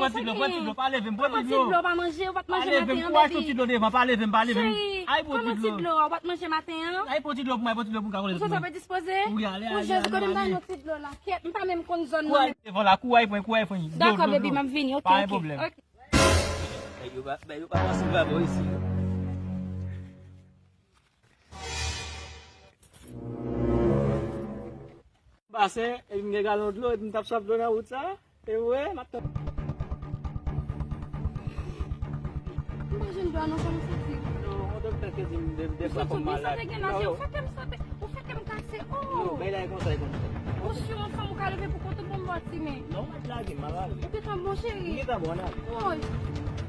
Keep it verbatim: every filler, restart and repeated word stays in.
Pran ti dlo, pran ti dlo, pa leve m, pran ti dlo. Kòman ti dlo pa manje, ou pa t manje maten an, baby? Kouray sou ti dlo devan, pa leve m, pa leve m. Cheri, kòman ti dlo a, ou pa t manje maten an? Ay, pran ti dlo pou mwen, pran ti dlo pou m ka konn. Ou santi w ap dispoze? Wi, ale, ale, ale. Jezi, kote m ta jwenn yon ti dlo la? Kèt, m pa menm konn zòn nan. Kouray devan la, kouray pran, kouray pran. Dakò, baby, m ap vini, oke, oke. Pa gen pwoblèm. Nèg yo pa, nèg yo pa pase babo isi. Basen, epi m gen galon dlo, epi m t ap swaf dlo nan wout sa. E ou wè, m ap tann. M pa jwenn dlo a non, fò m soti. Non, yon doktè te di m de, de fwa fò m malad. Ou soti, ou soti gen lajè, ou fè kè m sote, ou fè kè m kase, oh! Non, bay la e konsa, e konsa. Ou si yon fanm ou ka leve pou kont ou pou m bò ti men. Non, m ap lage, m ap ale. Ou gentan bon, cheri? M gentan bon, ann ale. Woy.